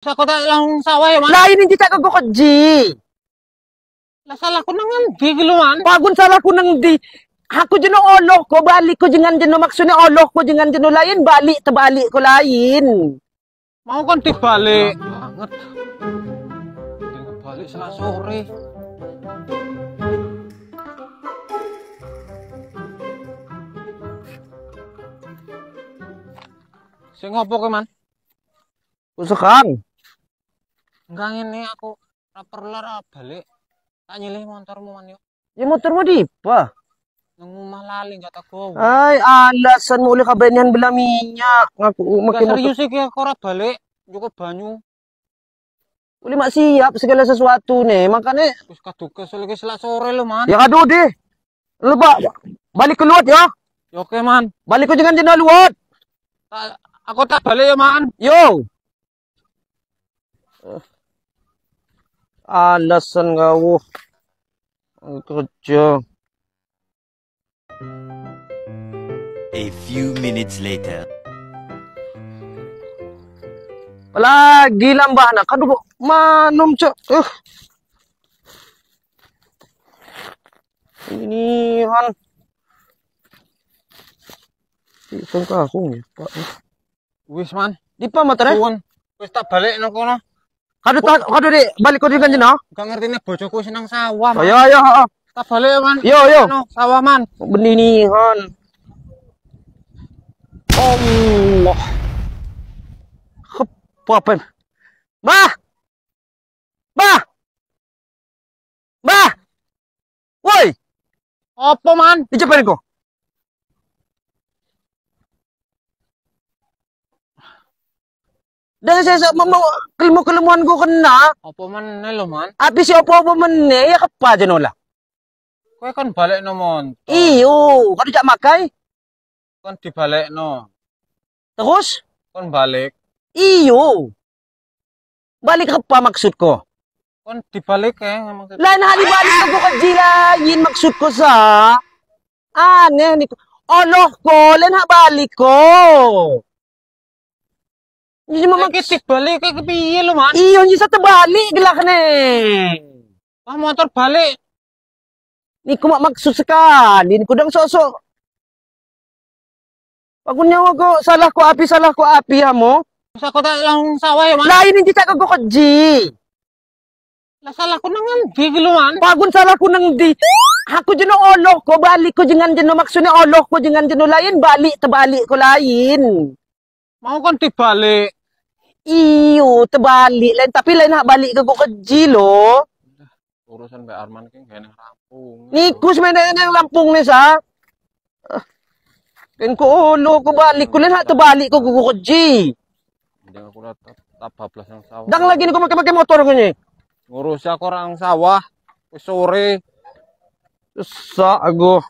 Aku tak langsung sawah ya, Man. Lain ini tak kau keji. Lah salahku nang ngendi ki lho, Man? Pagun salahku nang ndi? Aku jeno oloh ko balik ko jangan jeno maksudnya oloh ko jangan jeno lain balik terbalik ko lain. Mau kan dibalik banget. Balik setelah sore. Sing ngopo kowe, Man? Usekang. Enggak ngene aku ora perlu ora balik. Tak nyilih motormu, Man, yo. Ya motormu di apa? Nang omah lali enggak tak gowo. Ai, alasan mulai kabenian bela minyak. Ngaku make motor. Serius iki aku ora balik, cukup banyu. Uli mak siap segala sesuatu nih, makanya wis kadung kesel iki selak sore lho, Man. Ya aduh deh. Lu balik ke luat ya. Ya oke, Man. Balik ke jangan jena luat. Aku tak balik ya, Man. Yo. Alasan kau kerja. A few minutes later. Lagi lambah nak. Aduh, manum cok. Ini han. Iseng kakung ya, Pak. Wis, Man. Di pa motor? Wis tak balik nang kono. Kado tak kado dek balik kau dengan jena. Gak ngerti nih bojoku senang sawah, Man. Ayo ayo. Tak balik ya, Man. Yo yo. No, sawah, Man. Benini han. Allah. Kepapen. Bah. Bah. Bah. Woi. Apa, Man? Dicepetin kok. Dan saya mau kelemu-kelemuan gua kena. Apa meneh lho, Man? Api si apa-apa meneh ya kepa aja nolah. Kowe kan balekno montor. Iyo, kau tidak makai. Kon dibalekno. Terus? Kon balik. Iyo. Balik kepa maksudku? Kon dibalik ya maksud. Lain hari balik aku keji lain maksudku sa. Aneh nih. Allah ko, lain hak balik ko. Ini mama kita balik ke piye lho, Man? Iyo, ini satu balik gelak nih. Ah, motor balik. Niku mak maksud sekali, niku dang sosok. Aku nyawa kok salah ko api hamo. Aku tak langsung sawah ya, Man. Lain ini tak kau keji. Lah salahku nang ngendi ki lho, Man? Pagun salahku nang ndi? Aku jeno oloh ko balik ko jangan jeno maksudnya oloh ko jangan jeno lain balik terbalik ko lain. Mau kan dibalik. Iyo, terbalik lain tapi lain hak balik ke kau keji lo. Urusan Mbak Arman ki gak nang Lampung. Niku sebenarnya nang Lampung nih sa. Kan ko ulo ko balik ko lain hak terbalik ko kau keji. Ndang aku ora tak bablas nang sawah. Dang lagi niku make-make motor ko ni. Ngurusi aku orang sawah wis sore. Susah aku.